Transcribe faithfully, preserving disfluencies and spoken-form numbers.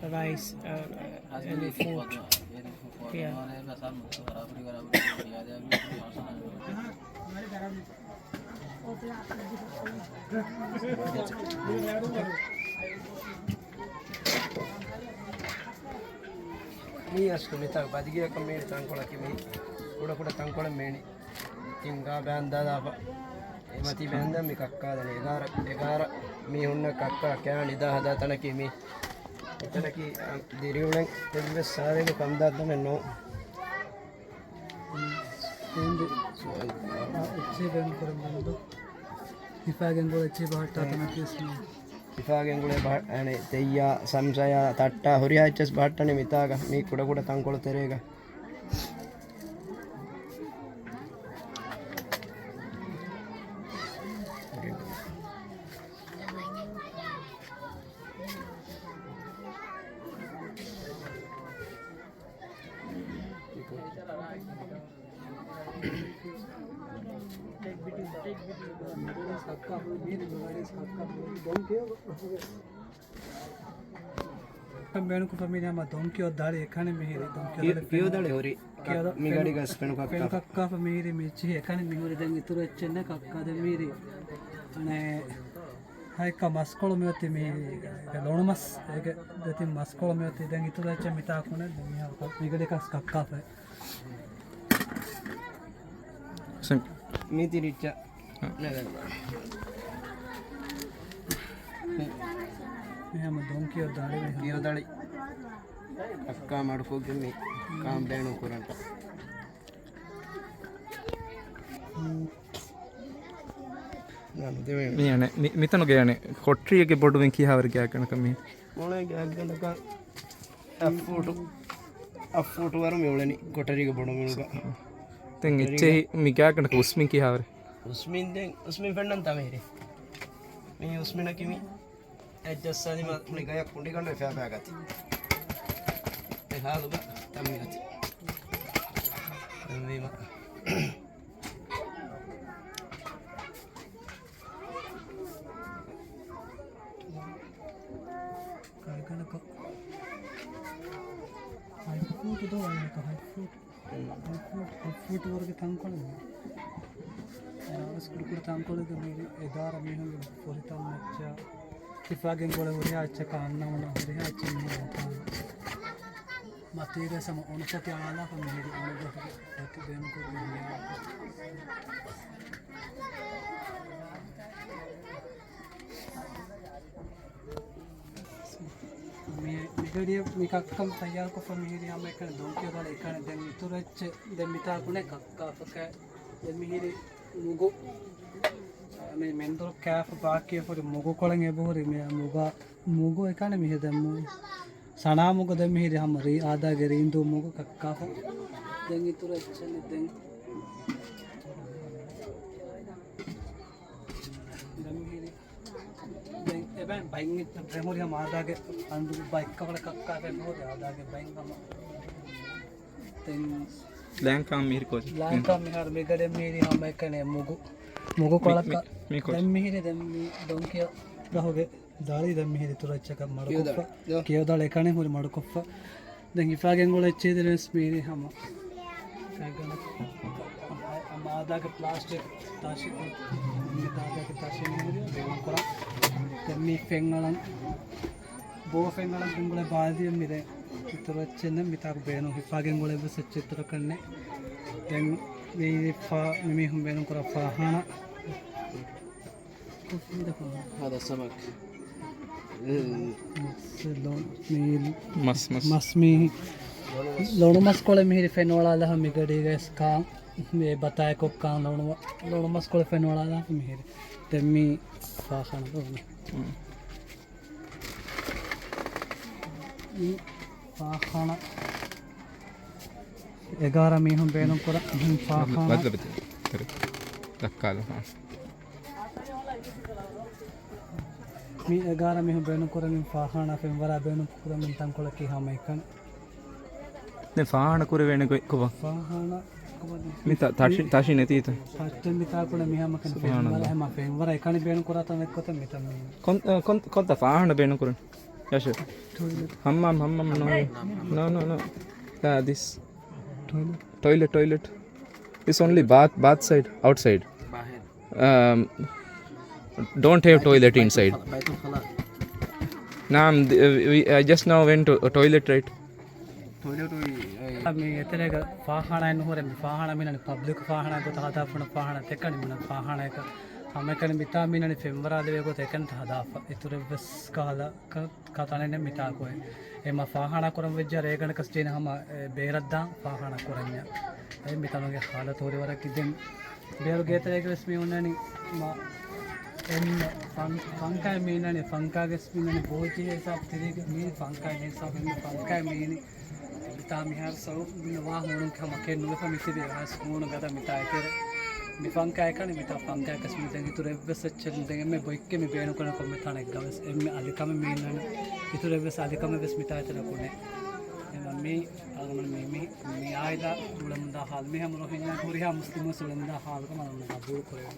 Rice, uh, and food. Yeah. މީ އަސްލު މިތާ ބަދިގެއަކަށް މީނި ތަންކޮޅަކީ މީ ކުޑަކުޑަ ތަންކޮޅެއް މީނި. ތިން ގާ ބޭންދާ ދާފަ. އެމަތީ ބޭންދާ މި ކައްކާ ދަނީ އެގާރަ، އެގާރަ މީހުންނަށް ކައްކާ ކެއާ ނިދާ ހަދާ ތަނަކީ މީ. އެތަނަކީ، އަ، ދިރިއުޅެން އެއްވެސް ސާދައިގެ ކަންދާ ތަނެއް ނޫން. އެއްޗެއް ބޭނުން ކުރަން ބޭނުން. ހިފާގެން ގުޅޭ އެއްޗެއް ބަހައްޓާ ތަނަކީ މީ. ހިފާގެން ގުޅޭ ބަހަ-، އަނެ، ތެއްޔާ، ސަމްސާޔާ، ތައްޓާ، ހުރިހާ އެއްޗެސް ބަހައްޓަނީ މިތާގަ، މީ ކުޑަކުޑަ ތަންކޮޅު ތެރޭގަ. ބޭނުންކޮށްފަ މީނަ ހަމަ ދޮންކިޔޯ ދާޅި އެކަނި މިހިރި ދޮންކިޔޯ ކިޔޯ-، ދާޅި ކިޔޯ ދާޅި ހުރި ކިޔޯ ދާ-، މި ގަޑިގަސް ފެނު ކައްކާ. ފެނު ކައްކާފަ މިހިރި މި އެއްޗިހި އެކަނި މިހުރި ދެން އިތުރު އެއްޗެއް ނެ ކައްކާ ދެން މިހިރި. އަނެ ހައެއްކަ މަސްކޮޅު މިއޮތީ މި ލޮނުމަސް އޭގެ ދެތިން މަސްކޮޅު މިއޮތީ ދެން އިތުރު އެއްޗެއް މިތާކުނެ ދެން މިހާ މިގަޑި ކަސް ކައްކާފަ. ސެން. މީ ތިރިއްޗަ. ހަ. ނަގަން. މި ހަމަ ދޮން ކިޔޯ ދާޅި މި ހަމަ. ކިޔޯ ދާޅި. ކައްކާ މަޑުކޮށްގެން މި ކާން ބޭނުން ކުރަން. މި އަނެ، މި، މިތަނުގެ އަނެ، ކޮޓަރީގެ ބޮޑުމިން ކިހާވަރެއް ގާތްގަނޑަކަށް މި؟ މޮޅޭ ގާތްގަނޑަކަށް އަށް ފޫޓު، އަށް ފޫޓު ވަރު މި އުޅެނީ ކޮޓަރީގެ ބޮޑުމިނުގަ. ދެން ކޮޓަރީގަ. އެއްޗެހި މި ގާތްގަނޑަކަށް އުސްމިން ކިހާވަރެއް؟ އުސްމިން ދެން، އުސްމިން ފެންނަންތާ މިހިރީ. މި އުސްމިނަކީ މި އެއްޖައްސާލީމަ މުޅި ގަޔަށް ކުނޑިގަނޑު އެފައިބާގަތި. އެ ހާލުގަ ތަންމިގަތި. ތަންވީމަ. ގާތްގަނޑަކަށް ހަތް ފޫޓު ދޯ އަނެކަ ހަތް ފޫޓު. ހަތް ފޫޓު، ހަތް ފޫޓު ވަރުގެ ތަންކޮޅެއް. އަވަސް ކުޑަކުޑަ ތަންކޮޅެއްގަ މީ އެގާރަ މީހުންގެ ފުރިތަމަ އެއްޗަށް ހިފާގެން ގުޅޭ ހުރިހާ އެއްޗަކާ އަންނަމުން ހުރިހާ އެއްޗެއް މީ ނުކާން. މަތީގަ ހަމަ އުނިފަތި އަޅާލާފަ މިހިރި އުނިގޮހުގެ އެކި ބޭނުންކޮށްގެން ހިޔާ. މި، މިގަޑިއަށް މި ކައްކަން ތައްޔާރުކޮށްފަ މިހިރި ހަމަ އެކަނި ދޮންކިޔޯ ދާޅި އެކަނި ދެން އިތުރު އެއްޗެއް ދެން މިތާ ކުނެ ކައްކާފަކަ ދެން މިހިރި މުގު. މި މެންދުރު ކާފަ ބާކީ ފުރި މުގު ކޮޅެން އެބަހުރި މި މުގަ، މުގު އެކަނި މިހިރި ދެން މު-، ސަނާ މުގު ދެން މިހިރި ހަމަ ރީ އާދާގެ ރީނދޫ މުގު ކައްކާފަ. ދެން އިތުރު އެއްޗެއް ދެން ދެން މިހިރި ދެން އެބައިން ބައިން އެއްޗެއް ދެން ހުރި ހަމަ އާދާގެ އަންދު ބައެއްކަވަޅަ ކައްކާފަ ހުރި އާދާގެ ބައިން ހަމަ. ދެން ލާންކާ މިހިރި ކޯޗް. ލާންކާ މިހާރު މިގަޑެ މިހިރި ހަމަ އެކަނެ މުގު. މުގު މި، ކޮޅަކަށް. މި، މި ކޯޗް. ދެން މިހިރި ދެން މި ދޮންކިޔަ ގަހުގެ ދާޅި ދެން މިހިރި ތުރައްޗަކަށް މަޑުކޮށްފަ. ކިޔޯދާޅި. ކިޔޯދާޅި އެކަނެ ހުރި މަޑުކޮށްފަ. ދެން ހިފާގެން ގުޅޭ އެއްޗެހި ދެން ވެސް މިހިރީ ހަމަ ހަމަ އާދާގެ ޕްލާސްޓިކް ތާށި، މި އާދާގެ ތާށި މިހިރީ ބޭނުން ކުރާ. ދެން މި ފެން އަޅަން، ބޯ ފެން އަޅަން ގެންގުޅޭ ބާލި މި ދެން އިތުރު އެއްޗެއް ނެތް މިތާކު ބޭނުން ހިފާގެން ގުޅޭ ވެސް އެއްޗެއް އިތުރަކަށް ނެތް. ދެން މި ފާ-، މި މީހުން ބޭނުން ކުރާ ފާހާނާ. ހާދަ ސަމަކް. މަސް، ލޯ-، މީ މަސް، މަސް. މަސް މީ ލޮނު މަސް ކޮޅެއް މިހިރި ފެންވަޅާލާ މި ގަޑީގައި ކާން، މޭ ބަތާއެކޮށް ކާން ލޮނު، ލޮނު މަސް ކޮޅެއް ފެންވަޅާލާ މިހިރި. ދެން މީ ފާޚާނާ ދޯން. ހުން. މީ ފާޚާނާ. އެގާރަ މީހުން ބޭނުން ކުރާ ފާޚާނާ. ދައްކާލަ، ހާ. މި އެގާރަ މީހުން ބޭނުން ކުރަމިން ފާޚާނާ ފެންވަރާ ބޭނުން ކުރަމިން ތަންކޮޅަކީ ހަމަ އެކަން. ދެން ފާޚާނާ ކުރެވޭނެ ގޮތް ކޮބާ؟ ފާޚާނާ ކޮބާ؟ މި ތަ-، ތަށި، ތަށި ނެތީތަ؟ ތަށި މިތާކުނެ މިހާމަކަން ސުބްޙާނަﷲ. ފެންވަރާ ހަމަ ފެންވަރާ އެކަނި ބޭނުން ކުރާ ތަނެއް ކޮތަ މިތަ މީ. ކޮން، ކޮން، ކޮންތަ ފާޚާނާ ބޭނުން ކުރަން؟ Yeah, sure. Hammam, hammam, no. No, no, no. Yeah, this. Toilet, toilet. It's only bath, bath side, outside. Um, don't have toilet inside. Naam, the, uh, we, I just now went to a toilet, right? މި އެތެރޭގަ ފާޚާނާއެއް ނުހުރޭ. މި ފާޚާނާ މީނަނީ ޕަބްލިކް ފާޚާނާ ގޮތަށް ހަދާފަ ފާޚާނާ ތެކަނި މީނަ ފާޚާނާއަކަށް ހަމައެކަނި މިތާ މީނަނީ ފެންވަރާލެވޭ ގޮތަށް އެކަންތައް ހަދާފަ. އިތުރެއްވެސް ކަހަލަ ކަ-، ކަތަނެއް ނެތް މިތާކު. އެ މަ ފާޚާނާ ކުރަން ވެއްޖާ ރޭގަނޑަކަސް ޖެހިން ހަމަ އެ ބޭރަށްދާން ފާޚާނާ ކުރަންޏާ. އެ މިތަނުގެ ހާލަތު ހުރި ވަރަކަށް ދެން ބޭރު ގޭތެރޭގެ ވެސް މި އޮންނަނީ މަ އެންމެ ފަން-، ފަންކާއެއް މީނަނީ ފަންކާގެސް މީނަނީ ބޯއްޗެއް ހިސާބު ތިރީގެ މީ ފަންކާ ހިސާބު އެންމެ ފަންކާއެއް މީނީ. މިތާ މިހާރު ސައު މި ވާ ހޫނު ކަމަކެއް ނުވެފަ މިތިބި ވާސް ހޫނު ގަދަ މިތާ އެތެރެ. މި ފަންކާ އެކަނި މިތާ ފަންކާ ކަސް މި ދެން އިތުރު އެއްވެސް އެއްޗެއް ދެން އެންމެ ބޮއްޗެއް މި ބޭނުން ކުރަން ކޮންމެ ތަނެއްގަވެސް އެންމެ އަލިކަމެއް މީނަނީ. އިތުރު އެއްވެސް އަލިކަމެއް ވެސް މިތާ އެތެރެ ކުނެ. އެމަ މި އަޅުގަނޑު މި، މި، މި އާއިލާ އުޅެމުންދާ ހާލު މި ހަމަ ރޮހިންގާ ހުރިހާ މުސްލިމުން އުޅެމުންދާ ހާލުގަ މަ އަޅުގަނޑު ގަބޫލު ކުރެވޭ.